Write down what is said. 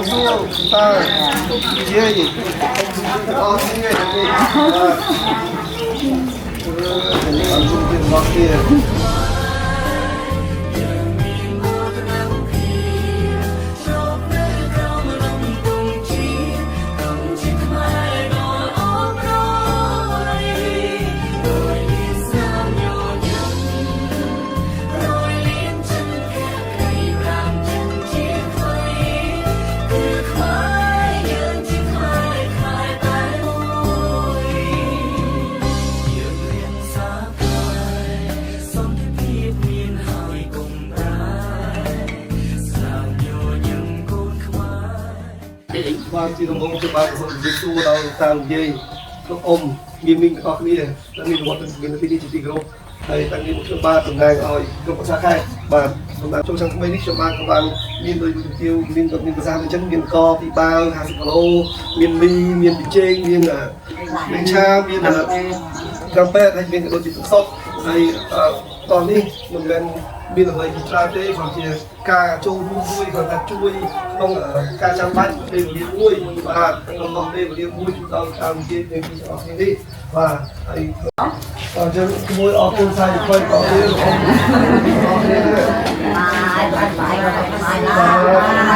សួរតានិយាយអរគ្នាបាទអរគុណទៀតមកទៀត បាទជាដំបូងខ្ញុំបាទសូមជម្រាបសួរដល់តាមនិយាយលោកអ៊ំមីមីងទាំងអស់គ្នាដែលមានវត្តមាននៅទីនេះជាទីគោរពហើយតាំងនេះខ្ញុំបាទតំណាងឲ្យក្រុមប្រឹក្សាខេត្តបាទសម្រាប់ចូលឆ្នាំថ្មីនេះខ្ញុំបាទក៏បានមានដូចជំទាវមានក៏មានប្រសាសន៍អញ្ចឹងមានកពីបាវ50គីឡូមានមីមានប៊ីចេងមានមានឆាមានកាំពេតហើយមានក៏ដូចជាទឹកសុទ្ធហើយតោះនេះមិនមែនមានអ្វីជាច្រើនទេគ្រាន់ជាការចូលរួមមួយគ្រាន់តែជួយក្នុងការចាំបាច់ពេលវេលាមួយបាទក្នុងពេលវេលាមួយជួយដល់តាមជានៃទីអស់គ្នានេះបាទហើយអញ្ចឹងជាមួយអរគុណសាជាថ្មីបងប្អូនអរគ្នា បាយបាយបាយបាយឡា